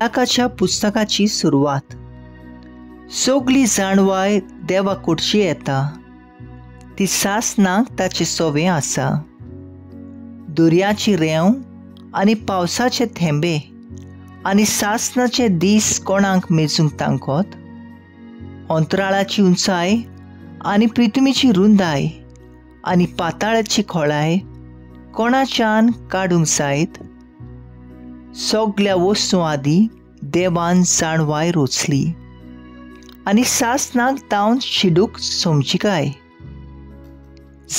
मलाकाच्या पुस्तकाची सुरवात. सगली जाणवाय देवा कुडशी येता, ती सासनाक ताचे सोवे आसा. दर्याची रेंव आनी पावसाचे थेंबे आनी सासनाचे दीस कोणाक मेजूंक तांकत? अंतराळाची उंचाय आनी पृथ्वीची रुंदाय आनी पाताळाची खोळाय कोणाच्यान काडूंक जायत? सगल्या वस्तू आदी देवान जाणवाय रोचली आनी सासनाक तावन शिडूक समजिकाय.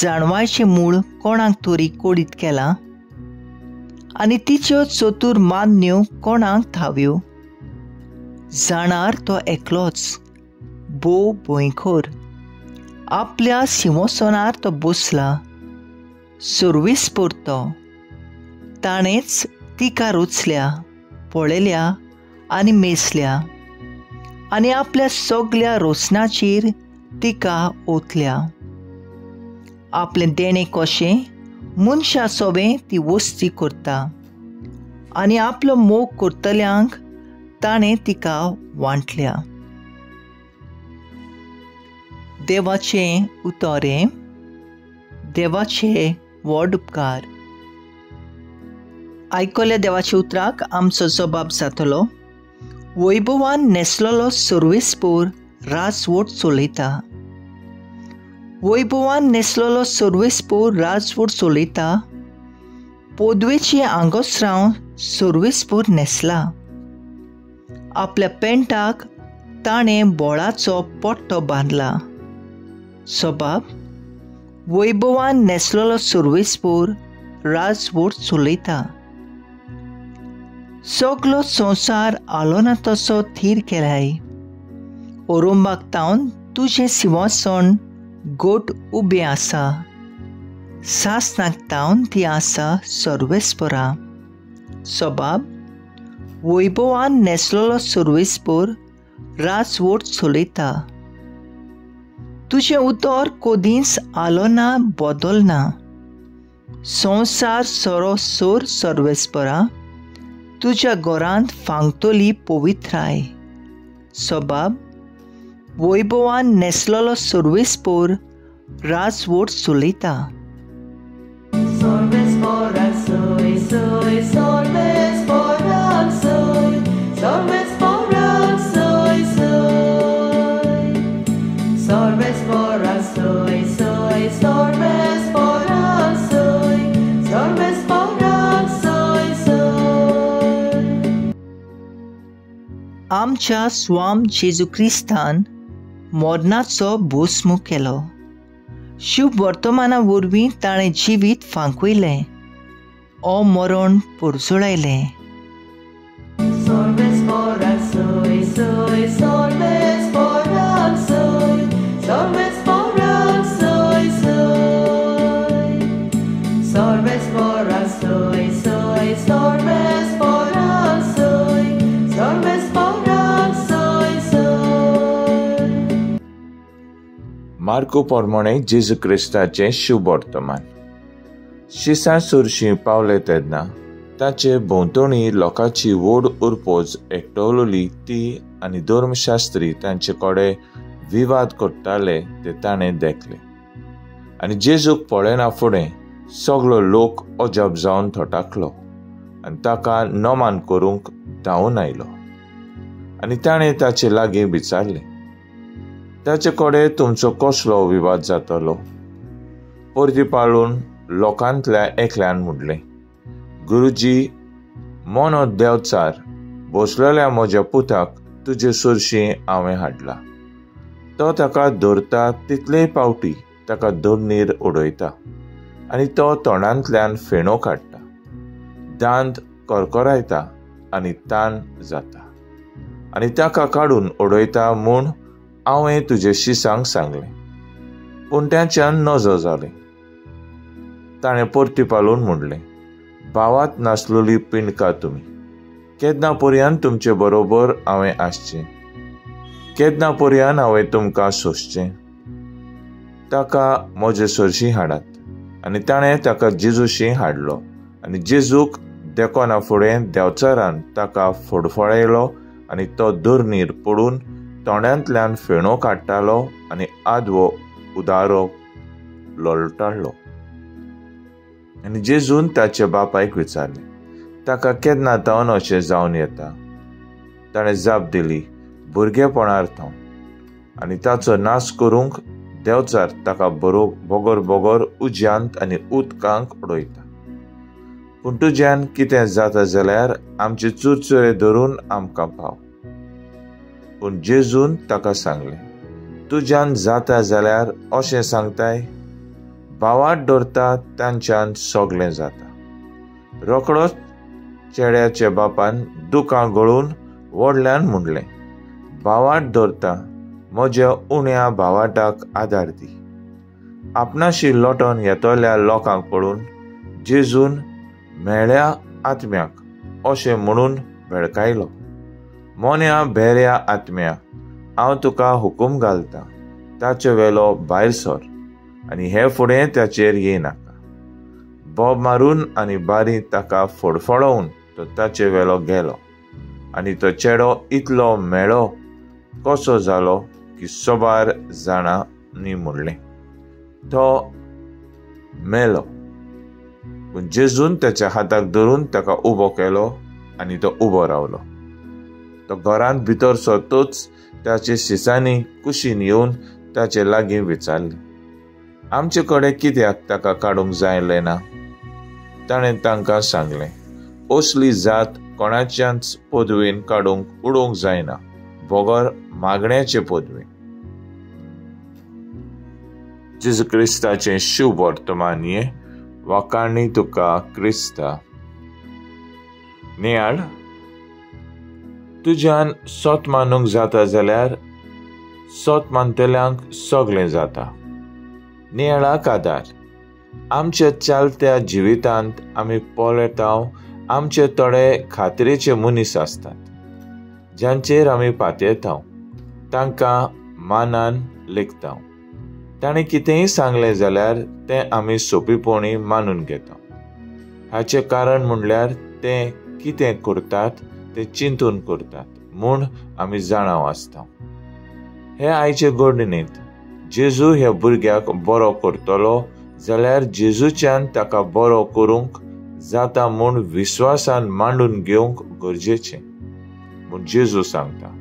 जाणवायचें मूळ कोणाक तरी कोडीत केलां आनी तिच्यो चतूर मान्यो कोणाक थाव्यो? जाणार तो एकलोच भोव भंयखोर, आपल्या सिंवासनार तो बसला सर्वीस पुरतो. ताणेंच तिका रोचल्या, पळयल्या आनी मेजल्या आनी आपल्या सगल्या रोचनाचेर तिका ओतल्या. आपलें देणें कशें मनशा सोबें ती वस्ती करता आनी आपलो मोग करतल्यांक ताणें तिका वांटल्या. देवाचें उतरें, देवाचे व्हड उपकार. आयकल्या देवाच्या उतराक आमचो जबाब जातलो. वैभवान न्हेसलेलो सर्वेस्पोर राजवट चलयता. वैभवान न्हेसलेलो सर्वेस्पोर राजवट चलयता. पोदवेची आंगोसरांव सर्वेस्पोर न्हेसला. आपल्या पेंटाक ताणें बोळाचो पट्टो बांदला. सबाब वैभवान न्हेसलेलो सर्वेस्पोर राजवट चलयता. सगलो संवसार आलो ना तसो थीर केलाय. ओरोंबाक तावन तुजें सिंवासन गोट उबें आसा. सासनाक तावन ती आसा सर्वेस्पोरा. सबाब वैभवान न्हेसलेलो सर्वेस्पोर राजवट चलयता. तुजें उतर कदींच आलो ना बदलना. संवसार सरो सोर सर्वेस्पोरा तुज्या घरांत फांगतली पवित्राय. सबाब वैभवान न्हेसलेलो सर्वेस्पोर राजवट चलयता. आमच्या स्वाम जेजू क्रिस्तान मरणाचो भस्म केलो. शुभ वर्तमाना वरवीं ताणें जिवीत फांकयलें, ओ मरण परजळायलें. मार्को प्रमाणे जेजू क्रिस्ताचें शुभ वर्तमान. शिसां सुरशी पावले तेन्ना ताचे भोंवतणी लोकांची व्हड उरपोज एकटवली ती आनी धर्मशास्त्री तांचे कडेन विवाद करताले ते ताणें देखले. आनी जेजूक पळयना फुडें सगलो लोक अजाप जावन थटाकलो आनी ताका नमान करूंक धांवून आयलो. आनी ताणें ताचे लागीं विचारलें, ताचे कडेन तुमचो कसलो विवाद जातलो? परती पाळून लोकांतल्या एकल्यान म्हणलें, गुरुजी, मोनो देवचार बसलेल्या म्हज्या पुताक तुजे सरशी हांवें हाडला. तो ताका धरता तितलेय पावटी ताका धरणीर उडयता आनी तो तोंडांतल्यान फेणो काडटा, दांत करकरायता आनी ताण जाता आनी ताका काडून उडयता म्हूण हांवें तुजे शिसांक सांगलें, पूण तांच्यान नजो जालें. ताणें परती पालून म्हणलें, भावात नासलेली पिंडका तुमी, केन्ना पर्यंत तुमचे बरोबर हांवें आसचें? केन्ना पर्यंत हांवें तुमकां सोंसचें? ताका म्हजे सरशी हाडात. आनी ताणें ताका जेजूशी हाडलो आनी जेजूक देखना फुडें देंवचारान ताका फडफडायलो आनी तो धरणीर पडून तोंडांतल्यान फेणो काडटालो आनी आदवो उदारो लोळटालो. आनी जेजून ताच्या बापायक विचारलें, ताका केन्ना तावन अशें जावन येता? ताणें जाप दिली, भुरगेपणार थावन. आनी ताचो नाश करूंक देंवचार ताका बगर बगर उज्यांत आनी उदकांक उडयता. पूण तुज्यान कितें जाता जाल्यार आमचे चुरचुरे धरून आमकां पाव. पूण जेजून ताका सांगलें, तुज्यान जाता जाल्यार अशें सांगताय? भावाट दवरता तांच्यान सगळें जाता. रोखडोच चेड्याच्या बापान दुकां गळून व्हडल्यान म्हणलें, भावाट दवरता म्हज्या उण्या भावाटाक आदार दी. आपणाशी लोटोन येतल्या लोकांक पळोवन जेजून मेळ्या आत्म्याक अशें म्हणून भेडकायलो, मोन्या भेऱ्या आत्म्या, हांव तुका हुकूम घालता, ताचे वेलो भायर सर आनी हे फुडें ताचेर येयनाका. बोब मारून आनी बारी ताका फडफडोवन तो ताचे वेलो गेलो आनी तो चेडो इतलो मेळो कसो जालो की सोबार जाणांनी म्हणलें, तो मेलो. पूण जेजून ताच्या हाताक धरून ताका उबो केलो आनी तो उबो रावलो. तो घरांत भितर सरतूच ताचे शिसांनी कुशीन येवन ताचे लागीं विचारलें, आमचे कडेन कित्याक ताका काडूंक जायलें ना? ताणें तांकां सांगलें, असली जात कोणाच्याच पदवेन काडूंक उडोवंक जायना, बगर मागण्याचे पदवेन. जेजू क्रिस्ताचें शुभ वर्तमान हें. वाखाणी तुका क्रिस्ता. नियाळ, तुज्यान सत मानूंक जाता जाल्यार सत मानतल्यांक सगळें जाता. नियाळाक आदार. आमच्या चलत्या जिवितांत आमी पळयता आमचे थोडे खात्रेचे मनीस आसतात ज्यांचेर आमी पातयेता, तांकां मानान लेखता. ताणें कितेंय सांगलें जाल्यार तें आमी सोंपेपणी मानून घेता. हाचें कारण म्हणल्यार ते कितें करतात तें चिंतून करतात म्हूण आमी जाणाव आसता. हे आयचे घडणींत जेजू ह्या भुरग्याक बरो करतलो जाल्यार जेजूच्यान ताका बरो करूंक जाता म्हूण विस्वासान मांडून घेवंक गरजेचें. म्हूण जेजू सांगता,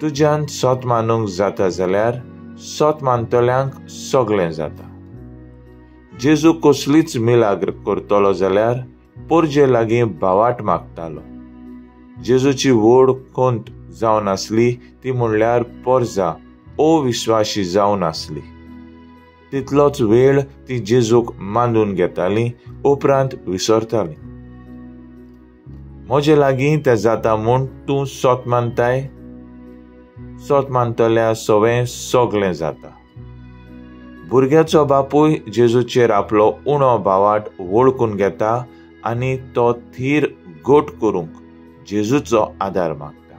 तुज्यान सत मानूंक जाता जाल्यार सत मानतल्यांक सगळें जाता. जेजू कसलीच मिलाग्र करतलो जाल्यार पोरजे लागीं भावाट मागतालो. जेजूची व्हड खंत जावन आसली ती म्हणल्यार पोरजा अविश्वाशी जावन आसली. तितलोच वेळ ती जेजूक मानून घेताली, उपरांत विसरताली. म्हजे लागीं तें जाता म्हूण तूं सत मानताय? सत मानतल्या सवें सगळें जाता. भुरग्याचो बापूय जेजूचेर आपलो उणो भावाट वळखून घेता आनी तो थीर गोट करूंक जेजूचो आदार मागता.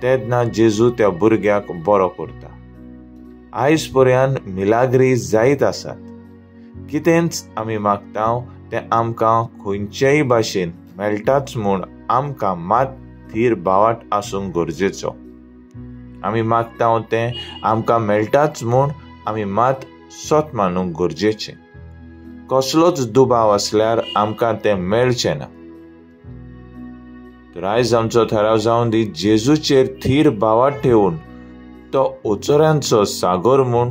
तेन्ना जेजू त्या भुरग्याक बरो करता. आयज पर्यंत मिलाग्री जायत आसात. कितेंच आमी मागता तें आमकां खंयचेय भाशेन मेळटाच म्हूण आमकां मात थीर भावाट आसूंक गरजेचो. आमी मागता तें आमकां मेळटाच म्हूण आमी मात सत मानूंक गरजेचें. कसलोच दुबाव आसल्यार आमकां तें मेळचें ना. तर आयज आमचो थाराव जावन दी, जेजूचेर थीर भावाट ठेवून तो ओचोऱ्यांचो सागर म्हूण